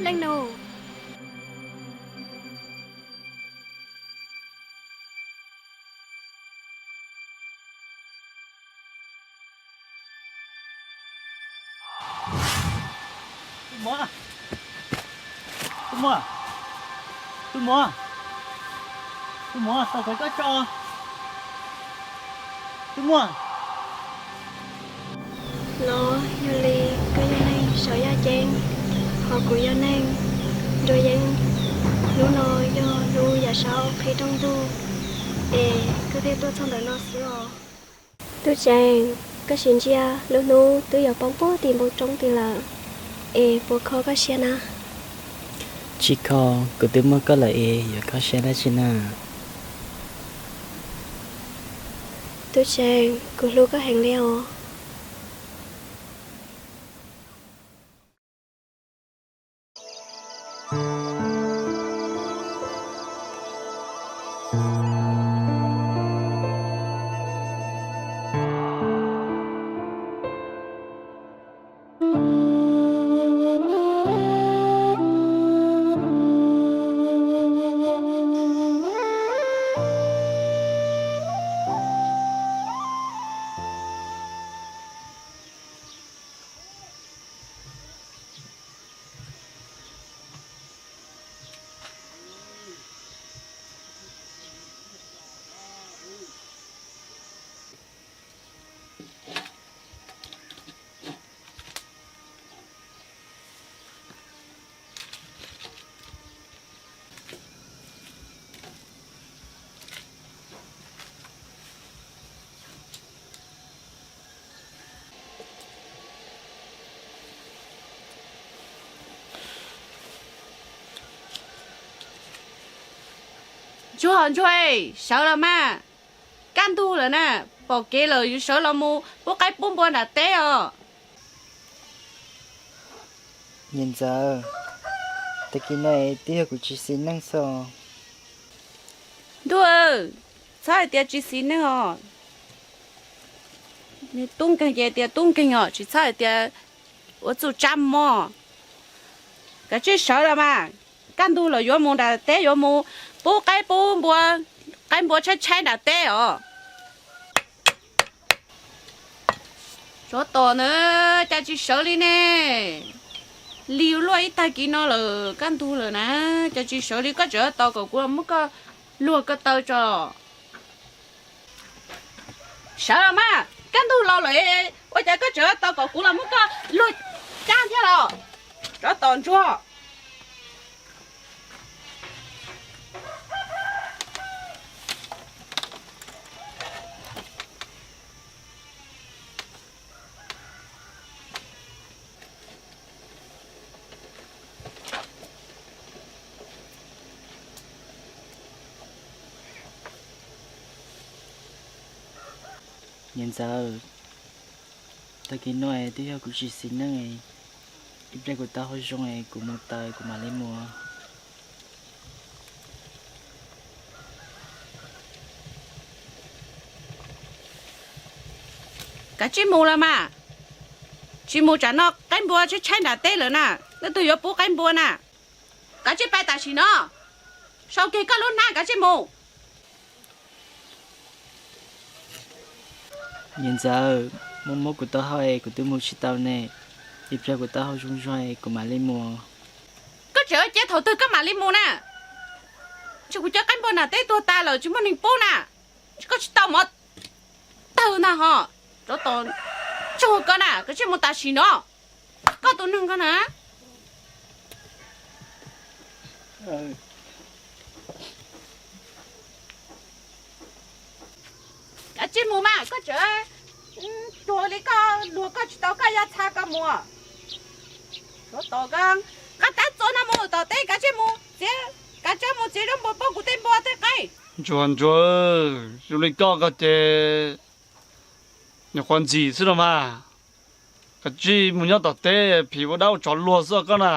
Leej nus. Tus muam, tus muam, tus muam, tus muam, xav kom koj tso. Tus muam. Los yog li koj yog neeg saum yaj ceeb, ho kuv yog neeg nruab yeeb. Hnub no yog hnub yav saub qhib rooj ntuj, es koj thiaj tuaj txog ntawm no xwb os. Tub Tseeb, koj sim ntsia lub hnub twb yuav poob puag tim npoo roob tid lawm, es puas kho koj siab na? Tsis kho, kuv twb muaj koj lawm es yuav kho siab dab tsi na? Tub Tseeb, kuv hlub koj heev li os. Ntsuag, Ntsuag, sawv los mas, kaj ntug lawm na, pom kev lawm, yuav sawv los mus pub qaib pub npua nram teb os. Niam ntxawm, tag kis no es twb yog kuv tsis xis neej xwb. Ntuj, txhob hais tias tsis xis neej os. Tub nkeeg ces tias tub nkeeg os, tsis txhob hais tias ua txuj tsab mog. Kav tsij sawv los mas, kaj ntug los yuav mus nram teb, yuav mus pub qaib pub npua, qaib npua tshaib tshaib nram teb os. Tsov tom na, cas tsis sawv li ne? Lig luaj ib tag kis no lawm, kaj ntug lawm na, cas tsis sawv li? Koj tseem tos kom kuv los muab koj luag ko taw tso. Sawv los mas, kaj ntug los lawm, ua cas koj tseem tos kom kuv los muab koj luag cab thiab los? Tsov tom ntsuag. Niam ntxawm, tag kis no twb yog kuv tsis xis neej, ib pliag kuv tau hau zoo es kuv mus tawm kuv mam li mus. Kav tsij mus los mas, tsis mus tsam no qaib npua tshaib tshaib nram teb lawm na, leej twg yuav pub qaib npua na? Kav tsij pais tam sim no, sau kiag koj lub hnab kav tsij mus. Niam ntxawm, muab muab kuv taub hau es kuv twb mus tsis tau ne, ib pliag kuv taub hau zoo zog es kuv mam li mus. Koj tseem ua cia thaum twg koj mam li mus na? Ntshe kuv cov qaib npua nram teb tuag tas lawm tsis muaj neeg pub na. Koj tsis tau mov tawg ntag ho. Tsov tom ntsuag ko na, kav tsij mus tam sim no. Koj tus neeg ko na. Kav tsij mus mas, koj tseem tuag li koj, luag koj tsis tau koj yaj txha koj mus. Tsov tom ko, nqa tab txo no mus tom teb, kav tsij mus txiav, kav tsij mus txiav zaub npua pub kuv tej npua tej qaib. Ntsuag ntsuag, zoo li koj ko ces nyuam qhuav ntxim xwb no mas. Kav tsij mus nyob tom teb, phim ua dab ua tsov luag xwb koj na.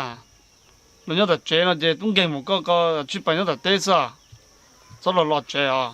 Los nyob tom tsev no ces tub nkeeg mus koj ko, kav tsij pais nyob tom teb xwb, txhob los los tsev os.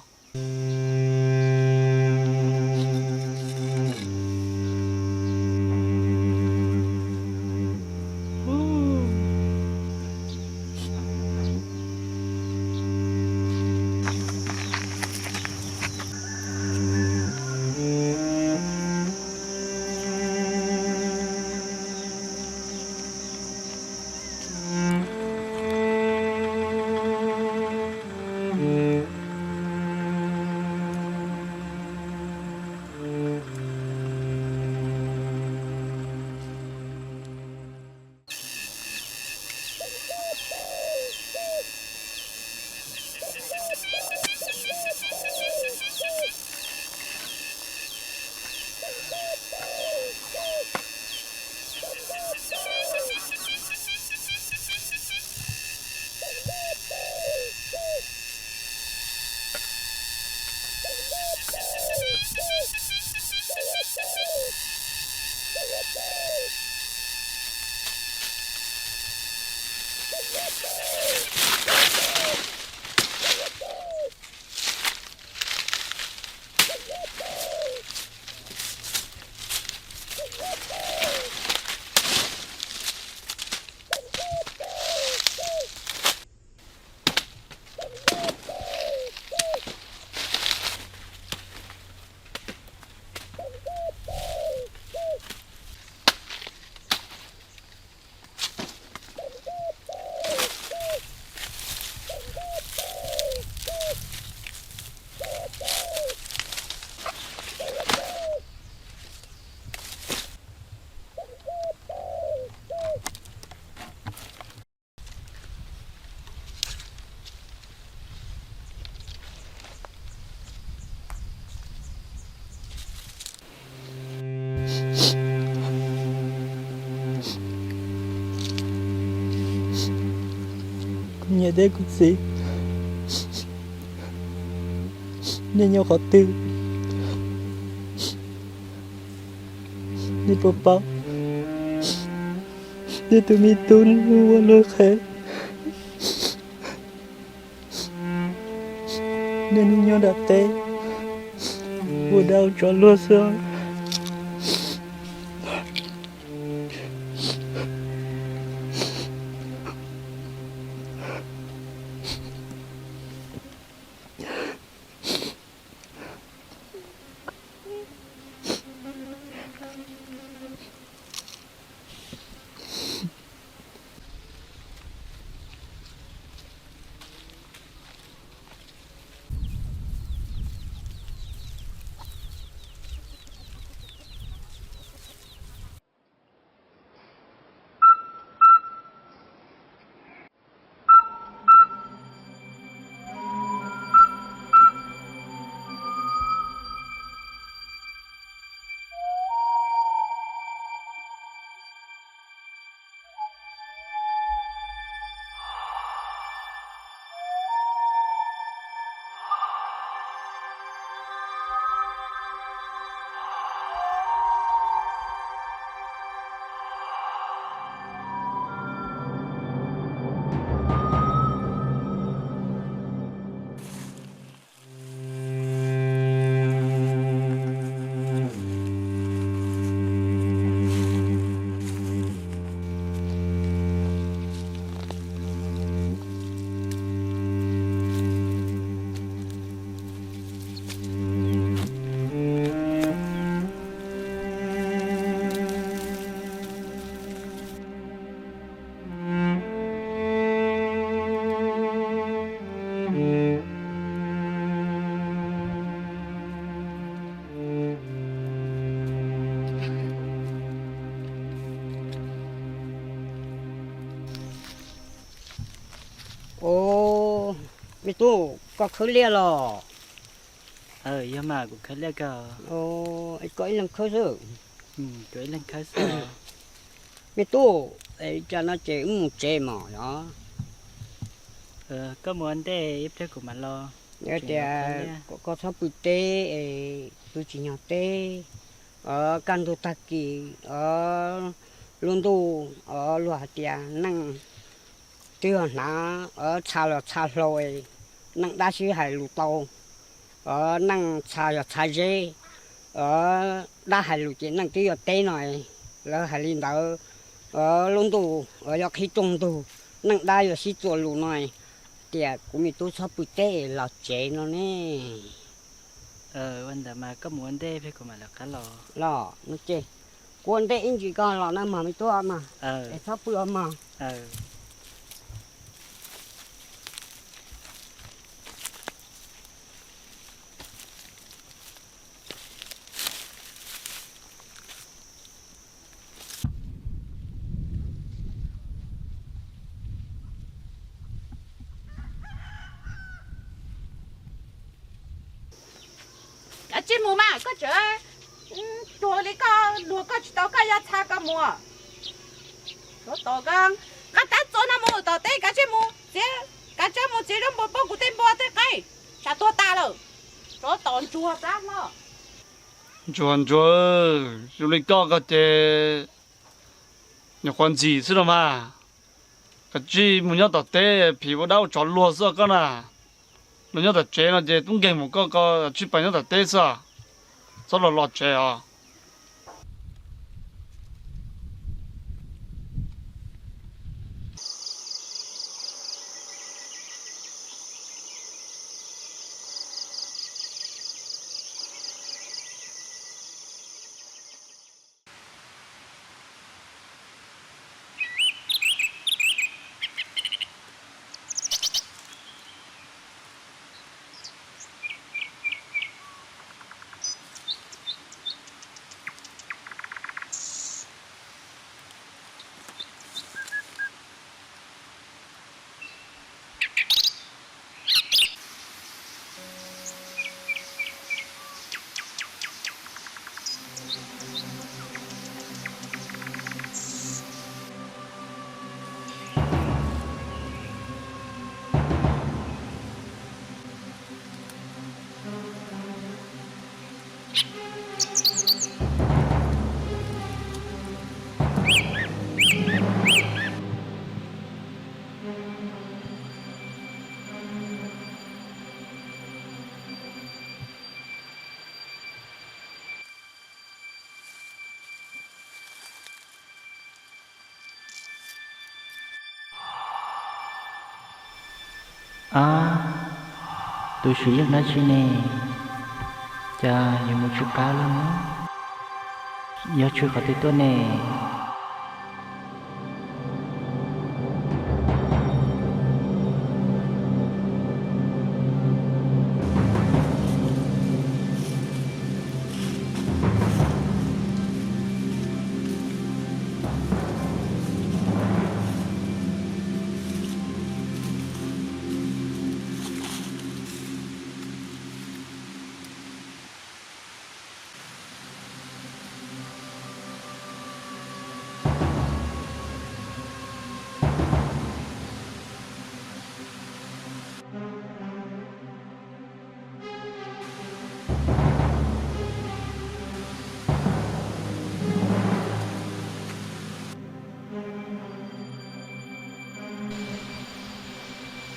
Niam thiab kuv txiv, nej nyob qhov twg? Nej puas paub nej tus me tub ua luag qhev? Nej nyob nram teb ua dab tsov luag xwb. Ua, me tub, koj khawb liaj los? Yog mas, kuv khawb liaj kawg. Koj ib leeg khawb xwb? Kuv ib leeg khawb xwb. Me tub, cas no ces wb mus tsev mog yog? Koj mus ua ntej ib pliag kuv mam los. Yog tias koj txhob pw teb, pw tsis nyog teb, kaj ntug tag kis, lub ntuj, luag hais tias neej twb yog hnav txha los txha hlau, neej dab sib hais lus tau, neej txha yog txha zeb, dab hais lus ces neej twb yuav teb no. Lawv hais li ntawd, lub ntuj yog qhib rooj ntug, neej dab yuav sib txuas lus no, tias kuv me tub txhob pw teb los tsev no ne. Ua ntawd mas koj mus ua ntej pliag kuv mam lawv qab los. Los no ces kuv ua ntej ib ntsis koj los na mog me tub mog, es txhob pw os mog. Kav tsij mus mas, koj tseem tuag li koj, luag koj tsis tau, koj yuav txha koj mus. Tsov tom, nqa tab txo no mus tom teb, kav tsij mus txiav, kav tsij mus txiav zaub npua pub kuv tej npua tej qaib, tsam tuag tas lawm. Tsov tom ntsuag plab hlob. Ntsuag ntsuag, zoo li koj koj ces nyuam qhuav ntxim xwb los mas. Kav tsij mus nyob tom teb, phim ua dab ua tsov luag xwb koj na. Los nyob tom tsev no ces tub nkeeg mus koj, koj tsij pais nyob tom teb xwb, txhob los los tsev os. Ab, tus Swm Yeej dab tsi ne? Cas yuav mus tsw qab lawm ne? Yog tsw qhov twg tuaj ne?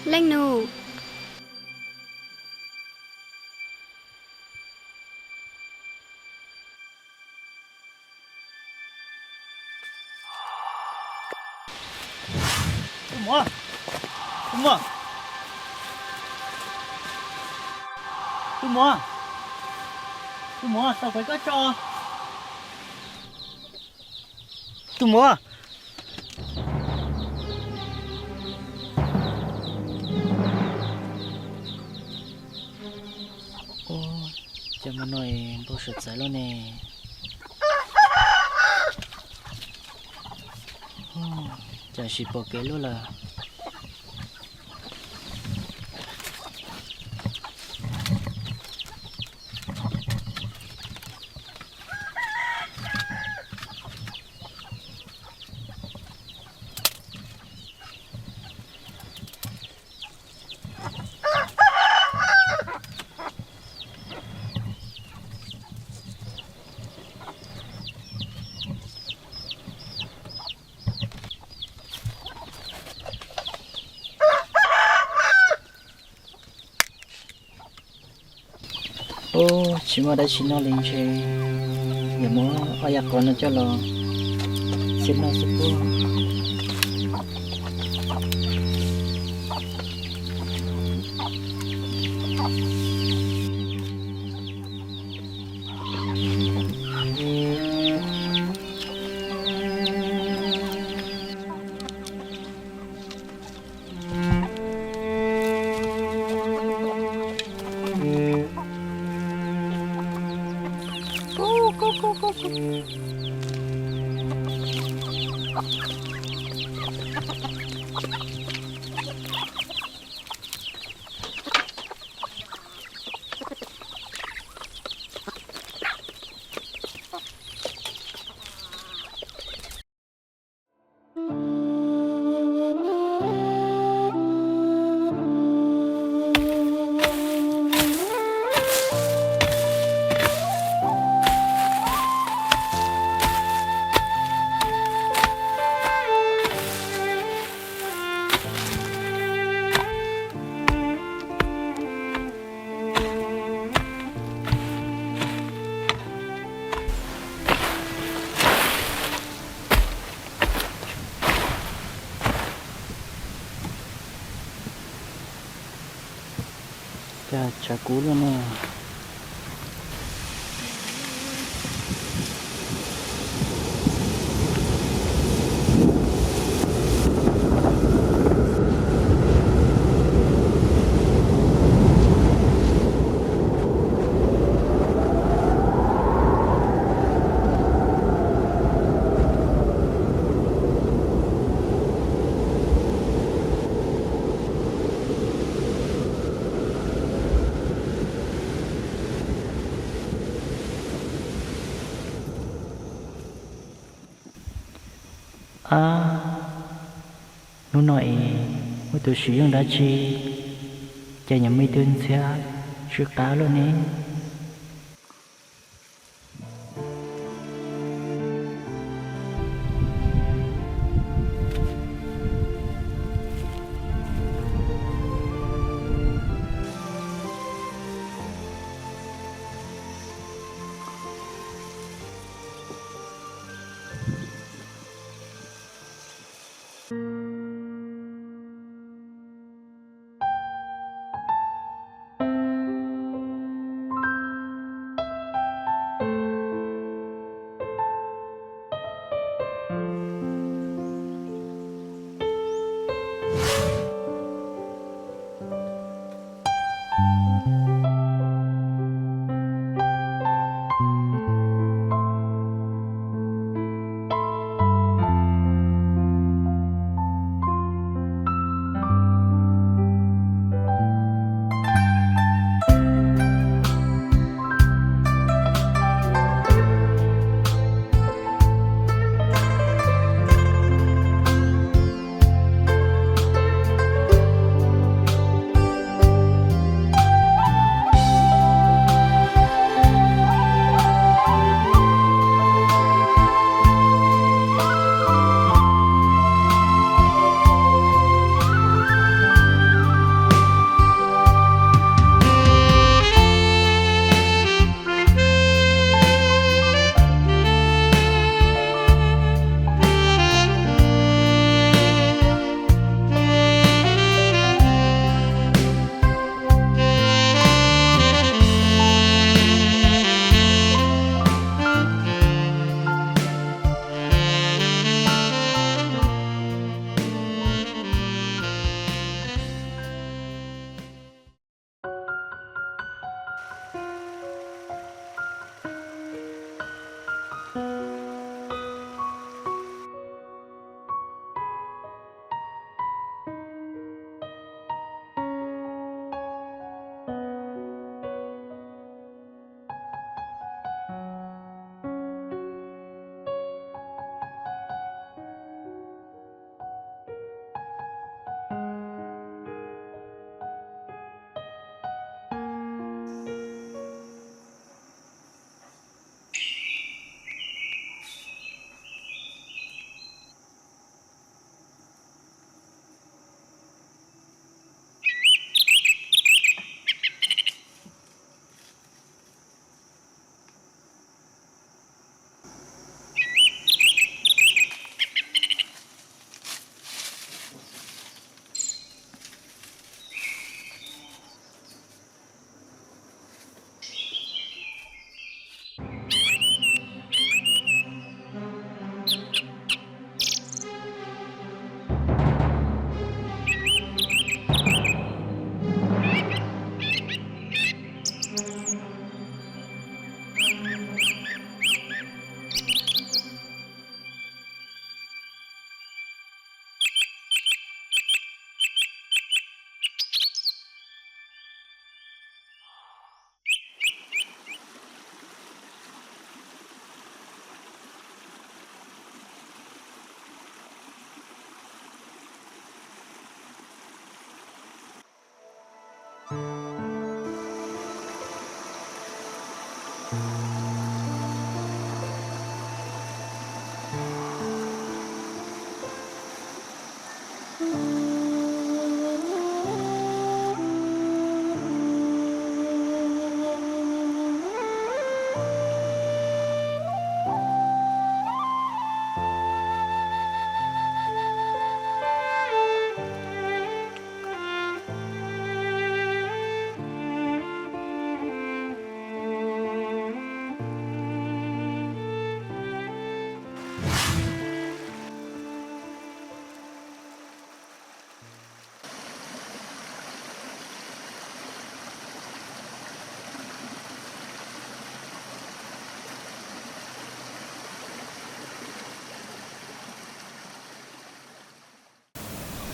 Leej nus. Tus muam, tus muam, tus muam, tus muam, xav kuv koj tso. Tus muam. Ua cas hmo no npau suav txawv lawm ne? Cas tsis pom kev lawm. Ub, tsis muaj dab tsi noj li ntshe yuav muab ob yam qos no coj los xiab noj xwb puag. Cas tshav kub luaj ne. Ab, hnub no es muaj tus Swm Yeej dab tsi, ces nyias muaj ib tug ntxhiab tsw qab luaj ne.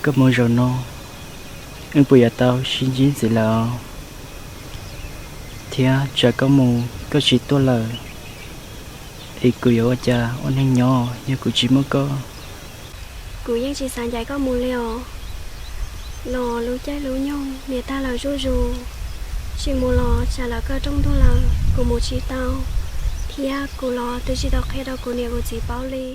Koj mus zaum no, wb puas yuav tau sib ntsib ntxiv lawm? Thiab tsam koj mus koj tsis tuaj lawm, es kuv yuav ua cas ua neej nyob yog kuv tsis muaj koj? Kuv yeej tsis xav ncaim koj mus li os. Los lub caij lub nyoog niam tag lawm zuj zus, tsis mus los tsam lawv kaj rooj ntuj lawm kuv mus tsis tau, thiab kuv los twb tsis tau qhia rau kuv niam kuv txiv paub li.